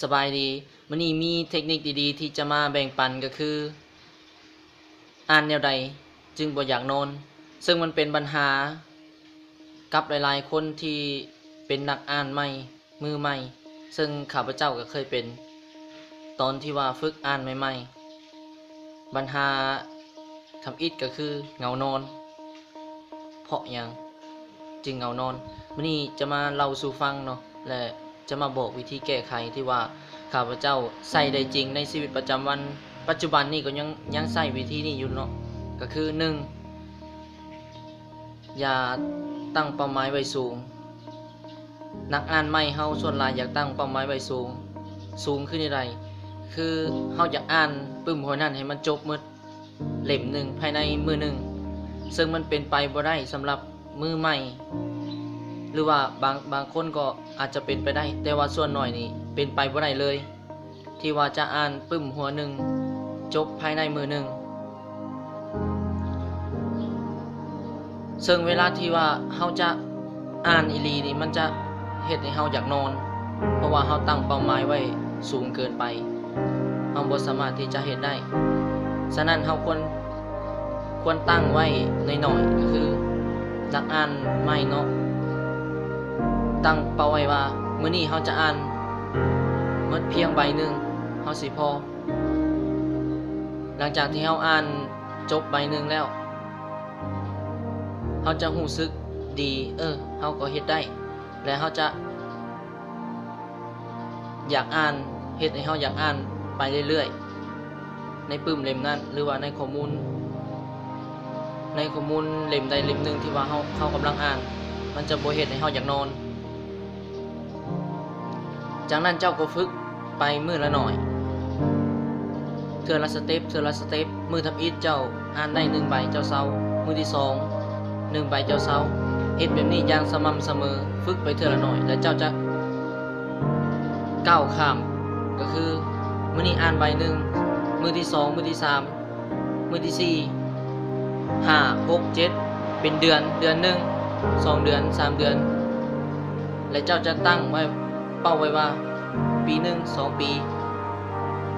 ສະບາຍດີ, ມື້ນີ້ມີເທັກນິກດີໆທີ່ຈະມາແບ່ງປັນ ກໍຄື ອ່ານແນວໃດຈຶ່ງບໍ່ຢາກນອນ, ເຊິ່ງມັນເປັນບັນຫາກັບຫຼາຍໆຄົນທີ່ເປັນນັກອ່ານໃໝ່ ມືໃໝ່, ເຊິ່ງຂ້າພະເຈົ້າກໍເຄີຍເປັນ ຕອນທີ່ວ່າຝຶກອ່ານໃໝ່ໆ. ບັນຫາທຳອິດກໍຄືເຫງົານອນ. ເພາະຫຍັງຈຶ່ງເຫງົານອນ? ມື້ນີ້ຈະມາເລົ່າສູ່ຟັງເນາະ ແລະ ຈະມາບອກວິທີແກ້ໄຂທີ່ວ່າຂ້າພະເຈົ້າໃຊ້ໄດ້ຈິງໃນຊີວິດປະຈຳວັນ, ປັດຈຸບັນນີ້ກໍຍັງ ຍັງໃຊ້ວິທີນີ້ຢູ່ເນາະ. ກໍຄື ໜຶ່ງ ຢ່າຕັ້ງເປົ້າໝາຍໄວ້ສູງ. ນັກອ່ານໃໝ່ເຮົາສ່ວນຫຼາຍຢາກຕັ້ງເປົ້າໝາຍໄວ້ສູງ. ສູງຄືແນວໃດ? ຄືເຮົາຢາກອ່ານປຶ້ມຫົວນັ້ນໃຫ້ມັນຈົບໝົດເຫຼັ້ມໜຶ່ງພາຍໃນມື້ໜຶ່ງ, ເຊິ່ງມັນເປັນໄປບໍ່ໄດ້ສຳລັບມືໃໝ່ ຫຼືວ່າບາງ ບາງຄົນກໍອາດຈະເປັນໄປໄດ້, ແຕ່ວ່າສ່ວນໜ້ອຍນີ້ເປັນໄປບໍ່ໄດ້ເລີຍ ທີ່ວ່າຈະອ່ານປຶ້ມຫົວໜຶ່ງຈົບພາຍໃນມື້ໜຶ່ງ. ເຊິ່ງເວລາທີ່ວ່າເຮົາຈະອ່ານອີ່ຫຼີນີ້ ມັນຈະເຮັດໃຫ້ເຮົາຢາກນອນ, ເພາະວ່າເຮົາຕັ້ງເປົ້າໝາຍໄວ້ສູງເກີນໄປ, ເຮົາບໍ່ສາມາດທີ່ຈະເຮັດໄດ້. ສະນັ້ນເຮົາຄວນ ຄວນຕັ້ງໄວ້ໜ້ອຍໆ ກໍຄືນັກອ່ານໃໝ່ເນາະ, ຕັ້ງເປົ້າໄວ້ວ່າ ມື້ນີ້ເຮົາຈະອ່ານໝົດພຽງໃບໜຶ່ງ ເຮົາຊິພໍ. ຫຼັງຈາກທີ່ເຮົາອ່ານຈົບໃບໜຶ່ງແລ້ວ ເຮົາຈະຮູ້ສຶກດີ ເອີ ເຮົາກໍເຮັດໄດ້ ແລະ ເຮົາຈະ ຢາກອ່ານ ເຮັດໃຫ້ເຮົາຢາກອ່ານໄປເລື້ອຍໆ ໃນປຶ້ມເຫຼັ້ມນັ້ນ ຫຼືວ່າໃນຂໍ້ມູນ ໃນຂໍ້ມູນເຫຼັ້ມໃດເຫຼັ້ມໜຶ່ງທີ່ວ່າເຮົາ ເຮົາກຳລັງອ່ານ, ມັນຈະບໍ່ເຮັດໃຫ້ເຮົາຢາກນອນ. ຈາກນັ້ນເຈົ້າກໍຝຶກໄປມື້ລະໜ້ອຍ ເທື່ອລະສະເຕັບ ເທື່ອລະສະເຕັບ. ມື້ທຳອິດເຈົ້າອ່ານໄດ້ໜຶ່ງໃບ ເຈົ້າເຊົາ, ມື້ທີສອງ ໜຶ່ງໃບ ເຈົ້າເຊົາ. ເຮັດແບບນີ້ຢ່າງສະໝ່ຳສະເໝີ, ຝຶກໄປເທື່ອລະໜ້ອຍ ແລ້ວເຈົ້າຈະກ້າວຂ້າມ, ກໍຄືມື້ນີ້ອ່ານໃບໜຶ່ງ, ມື້ທີສອງ ມື້ທີສາມ ມື້ທີສີ່ ຫ້າ ຫົກ ເຈັດ ເປັນເດືອນ, ເດືອນໜຶ່ງ ສອງເດືອນ ສາມເດືອນ ແລະ ເຈົ້າຈະຕັ້ງໄວ້ ເປົ້າໄວ້ວ່າ ປີໜຶ່ງ ສອງປີ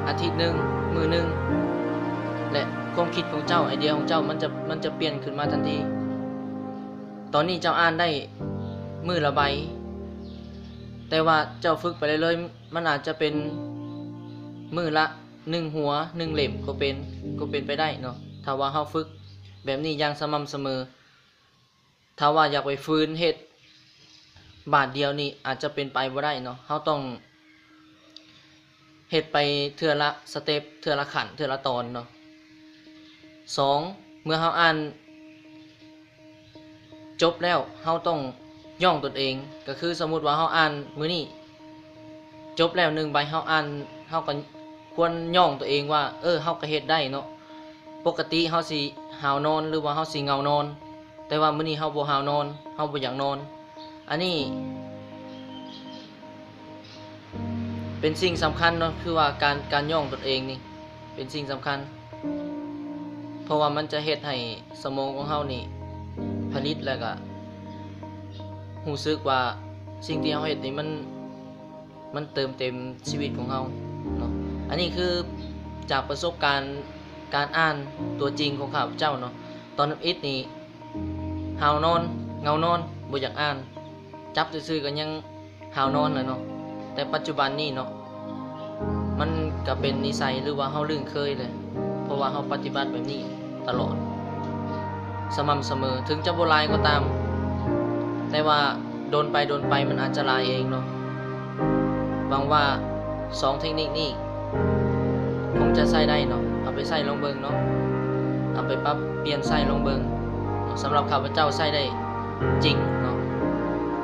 ອາທິດໜຶ່ງ ມື້ໜຶ່ງ ແລະ ຄວາມຄິດຂອງເຈົ້າ ໄອເດຍຂອງເຈົ້າ ມັນຈະ ມັນຈະປ່ຽນຂຶ້ນມາທັນທີ. ຕອນນີ້ເຈົ້າອ່ານໄດ້ມື້ລະໃບ, ແຕ່ວ່າເຈົ້າຝຶກໄປເລື້ອຍໆ ມັນອາດຈະເປັນມື້ລະໜຶ່ງຫົວ ໜຶ່ງເຫຼັ້ມກໍເປັນ ກໍເປັນໄປໄດ້ເນາະ ຖ້າວ່າເຮົາຝຶກແບບນີ້ຢ່າງສະໝ່ຳສະເໝີ. ຖ້າວ່າຢາກໄປຝືນເຮັດບາດດຽວນີ້ ອາດຈະເປັນໄປບໍ່ໄດ້ເນາະ, ເຮົາຕ້ອງເຮັດໄປເທື່ອລະສະເຕັບ ເທື່ອລະຂັ້ນ ເທື່ອລະຕອນເນາະ. ສອງ ເມື່ອເຮົາອ່ານ ຈົບແລ້ວ ເຮົາຕ້ອງຍ້ອງຕົນເອງ, ກໍຄືສົມມຸດວ່າເຮົາອ່ານມື້ນີ້ຈົບແລ້ວໜຶ່ງໃບ ເຮົາອ່ານ ເຮົາກໍຄວນຍ້ອງຕົວເອງວ່າ ເອີ ເຮົາກໍເຮັດໄດ້ເນາະ. ປົກກະຕິເຮົາຊິຫາວນອນ ຫຼືວ່າເຮົາຊິເຫງົານອນ, ແຕ່ວ່າມື້ນີ້ເຮົາບໍ່ຫາວນອນ ເຮົາບໍ່ຢາກນອນ. ອັນນີ້ ເປັນສິ່ງສຳຄັນເນາະ, ຄືວ່າການ ການຍ້ອງຕົນເອງນີ້ເປັນສິ່ງສຳຄັນ ເພາະວ່າມັນຈະເຮັດໃຫ້ສະໝອງຂອງເຮົານີ້ຜະລິດ ແລ້ວກະຮູ້ສຶກວ່າສິ່ງທີ່ເຮົາເຮັດນີ້ມັນ ມັນເຕີມເຕັມຊີວິດຂອງເຮົາເນາະ. ອັນນີ້ຄືຈາກປະສົບການການອ່ານຕົວຈິງຂອງຂ້າພະເຈົ້າເນາະ. ຕອນທຳອິດນີ້ຫາວນອນ ເຫງົານອນ ບໍ່ຢາກອ່ານ, ຈັບຊື່ໆກໍຍັງ ຫາວນອນແຫຼະເນາະ, ແຕ່ປັດຈຸບັນນີ້ເນາະ ມັນກະເປັນນິໄສ ຫຼືວ່າເຮົາລຶ້ງເຄີຍແຫຼະ, ເພາະວ່າເຮົາປະຕິບັດແບບນີ້ຕະຫຼອດ ສະໝ່ຳສະເໝີ, ເຖິງຈະບໍ່ຫຼາຍກໍຕາມ, ແຕ່ວ່າດົນໄປດົນໄປມັນອາດຈະຫຼາຍເອງເນາະ. ຫວັງວ່າສອງເທັກນິກນີ້ຄົງຈະໃຊ້ໄດ້ເນາະ, ເອົາໄປໃຊ້ລອງເບິ່ງເນາະ, ເອົາໄປປັບປ່ຽນໃຊ້ລອງເບິ່ງ. ສຳລັບຂ້າພະເຈົ້າໃຊ້ໄດ້ຈິງເນາະ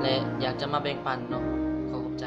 ແລະ ຢາກຈະມາແບ່ງປັນເນາະ. ຂໍຂອບໃຈ.